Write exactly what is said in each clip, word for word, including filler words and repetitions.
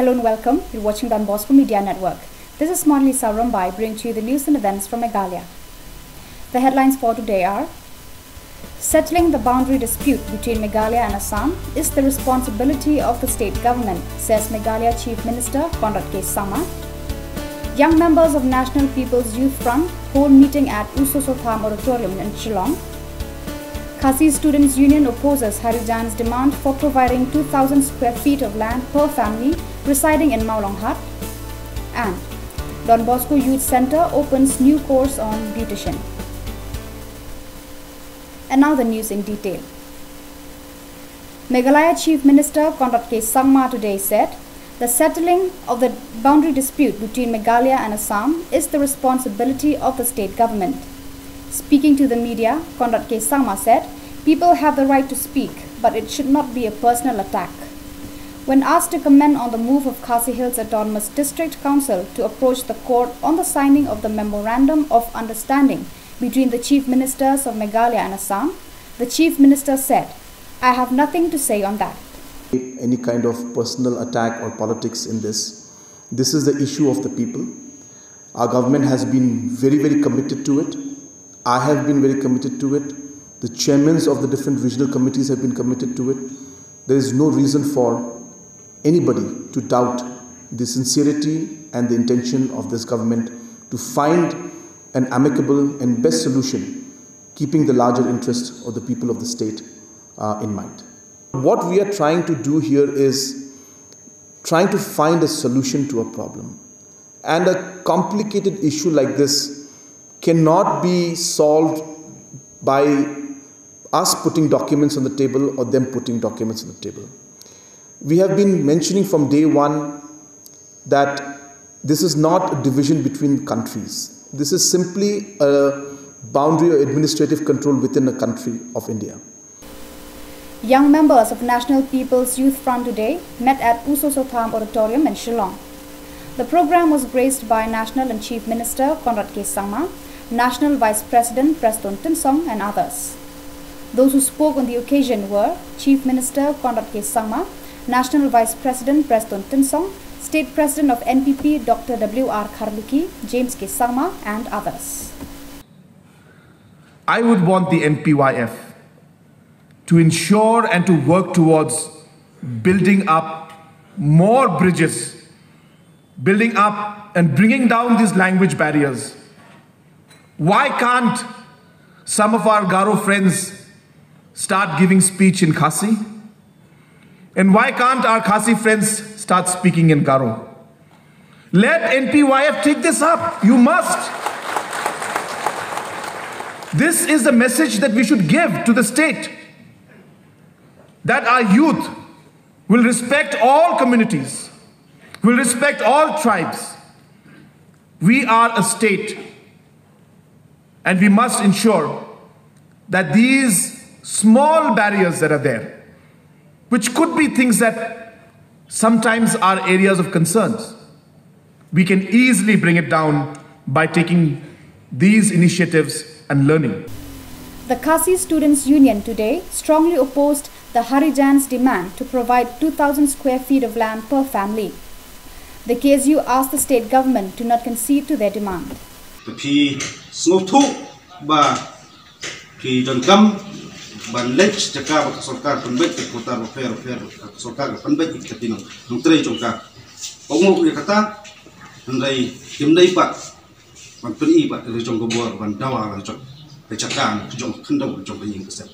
Hello and welcome. You're watching Don Bosco Media Network. This is Monali Sarambhai bringing to you the news and events from Meghalaya. The headlines for today are: Settling the boundary dispute between Meghalaya and Assam is the responsibility of the state government, says Meghalaya Chief Minister Conrad K Sangma. Young members of National People's Youth Front hold meeting at U Soso Tham Auditorium in Shillong. Khasi Students Union opposes Harijan's demand for providing two thousand square feet of land per family residing in Mawlonghat. And Don Bosco Youth Centre opens new course on beautician. And now the news in detail. Meghalaya Chief Minister Conrad K Sangma today said the settling of the boundary dispute between Meghalaya and Assam is the responsibility of the state government. Speaking to the media, Conrad K Sangma said people have the right to speak, but it should not be a personal attack. When asked to comment on the move of Khasi Hills Autonomous District Council to approach the court on the signing of the Memorandum of Understanding between the Chief Ministers of Meghalaya and Assam, the Chief Minister said, "I have nothing to say on that." Any kind of personal attack or politics in this. This is the issue of the people. Our government has been very, very committed to it. I have been very committed to it. The chairmen of the different regional committees have been committed to it. There is no reason for anybody to doubt the sincerity and the intention of this government to find an amicable and best solution, keeping the larger interest of the people of the state uh, in mind. What we are trying to do here is trying to find a solution to a problem. And a complicated issue like this cannot be solved by us putting documents on the table or them putting documents on the table. We have been mentioning from day one that this is not a division between countries. This is simply a boundary or administrative control within a country of India. Young members of National People's Youth Front today met at U Soso Tham Auditorium in Shillong. The program was graced by National and Chief Minister Conrad K Sangma, National Vice President Prestone Tynsong, and others. Those who spoke on the occasion were Chief Minister Conrad K Sangma, National Vice President Prestone Tynsong, State President of N P P Doctor W R Kharlukhi, James K Sangma, and others. I would want the M P Y F to ensure and to work towards building up more bridges, building up and bringing down these language barriers. Why can't some of our Garo friends start giving speech in Khasi? And why can't our Khasi friends start speaking in Garo? Let N P Y F take this up. You must. This is the message that we should give to the state, that our youth will respect all communities, will respect all tribes. We are a state, and we must ensure that these small barriers that are there, which could be things that sometimes are areas of concerns, we can easily bring it down by taking these initiatives and learning. The Khasi Students Union today strongly opposed the Harijan's demand to provide two thousand square feet of land per family. The K S U asked the state government to not concede to their demand. Phi sngewthuh ba phi donkam ban leit jaka ba ka sorkar pynbeit ka quota bapher bapher, ka sorkar ka pynbeit ka, ki nong nongtrei jong ka. Ong ïa kata, hynrei kim dei pat ban pyni pat ka jong ka bor ban dawa la jong ka jaka, jong ka khyndew, jong ka ïing ka sem.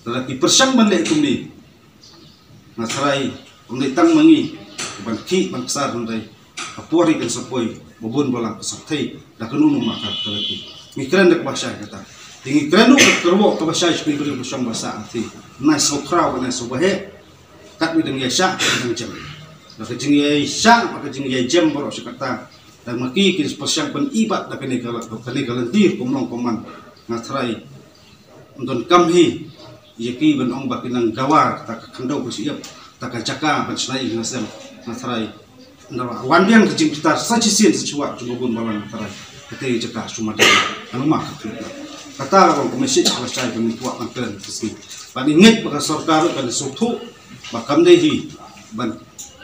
Lada ki pyrshang ban leh kumne, nga tharai ym dei tang ma ngi ban khih ban ksar, hynrei ha por hi kan sa poi, ba bun balang ka sa thei da kano kano ma ka lynti. Ngi kren da kaba shai kata. Te ngi kren ruh da ka kyrwoh kaba shai sha ki briew ba shong ba sah, te nai sngewkhraw, nai sngewbha heh. Kat ba dang ïaishah, dang jem. Da ka jingïaishah bad ka jingïaijem baroh shi katta, da ma ki ki pyrshang pyni pat da kane ka, kane ka lynti kum long kum man, nga tharai ym donkam hi ïa ki ban ong ba ki nang dawa kata ka khyndew ka shyiap, kata ka jaka ban shna ïing shna sem. Nga tharai ynda wan biang ka jingbitar sa shisien sa shuwa jong ka bun balang, nga tharai kata ka jaka shu mad. Ano ma ka, kata ka long ka message kaba shai ban kwah ban kren ka sngi. Bad ngi ngeit ba ka sorkar kan sngewthuh ba kam dei hi ban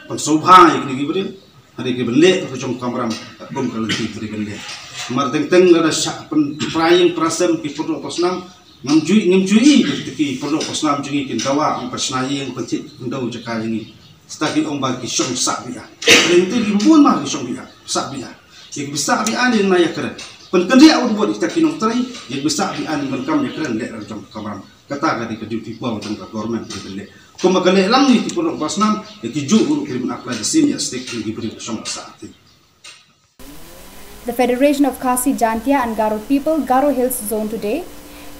Pynshongkha ïa kine ki briew ha ki ban leh ka jong ka kamram kum ka lynti ka ban leh. Namar teng teng lada shah pynpra ïing pra sem ki paralok parasnam, ngam ju, ngam ju ïohi ba ki paralok parasnam jong ngi kin dawa ong ka shna ïing, pynthied khyndew jaka jong ngi. Shisha ki ong ba ki shong sah biah. Teng teng ki bun ma ki shong biah, sah biah. Ïa ki ba sah biah ne na ïakren. Pynkynriah u bud ïa kita ki nongtrei, ïa ki ba sah biah ne ban kam ïakren leh ka jong ka kamram. Kata ka dei ka duty paw jong ka government ka dei. Kumba ka leh lang ïa ki paralok parasnam, ïa ki juh ruh ki dei ban apply the same yardstick ïa ki briew shong sah. The Federation of Khasi Jaintia and Garo People, Garo Hills Zone today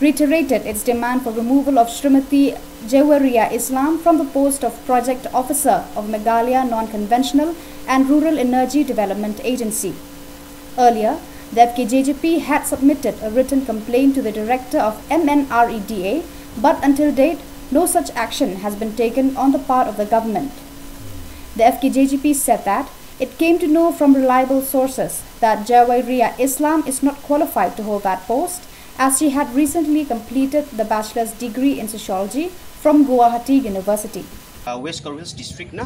reiterated its demand for removal of Srimati Jewariya Islam from the post of Project Officer of Meghalaya Non-Conventional and Rural Energy Development Agency. Earlier, the F K J G P had submitted a written complaint to the director of M N R E D A, but until date, no such action has been taken on the part of the government. The F K J G P said that it came to know from reliable sources that Jawariya Islam is not qualified to hold that post, as she had recently completed the bachelor's degree in sociology from Guwahati University. West Garo Hills District na,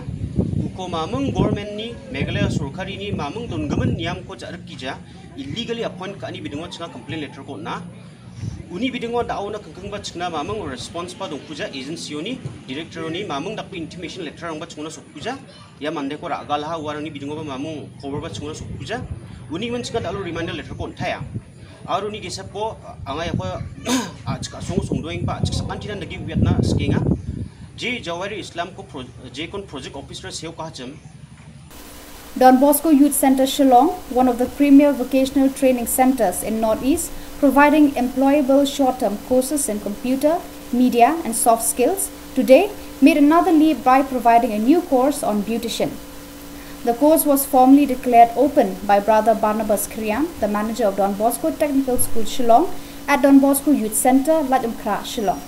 u ko mamung government ni, Meghalaya sorkar ni mamung don gaman niam ko jarak kija, illegally appoint ka ani bidingo changa complaint letter ko na. Uni bidingo da au na kengkeng ba chikna mamung response pa dong puja agency oni, director oni mamung dak intimation letter ang ba chungna sok puja. Ïa mande ko ra gal ha, u arang ni bidingo ba mamung khobor ba chungna sok puja. Uni man chika da lo reminder letter ko ntaya. Ar uni gesa po, anga ïa ko, a chika song song doing ba chika sakan tinan dagi Vietnam skenga. Je Jawari Islam ko pro-, je kon project officer seo ka hachem. Don Bosco Youth Centre Shillong, one of the premier vocational training centres in Northeast, providing employable short-term courses in computer, media and soft skills, today made another leap by providing a new course on beautician. The course was formally declared open by Brother Barnabas Khriam, the manager of Don Bosco Technical School Shillong, at Don Bosco Youth Centre, Laitumkhrah, Shillong.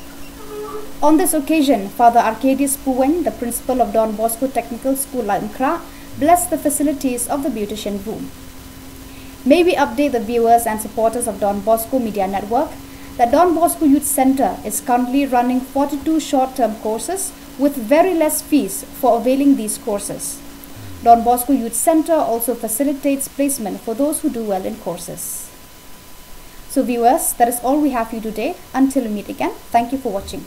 On this occasion, Father Arcadius Puweng, the principal of Don Bosco Technical School, Laitumkhrah, blessed the facilities of the beautician room. May we update the viewers and supporters of Don Bosco Media Network that Don Bosco Youth Centre is currently running forty-two short-term courses with very less fees for availing these courses. Don Bosco Youth Centre also facilitates placement for those who do well in courses. So viewers, that is all we have for you today. Until we meet again, thank you for watching.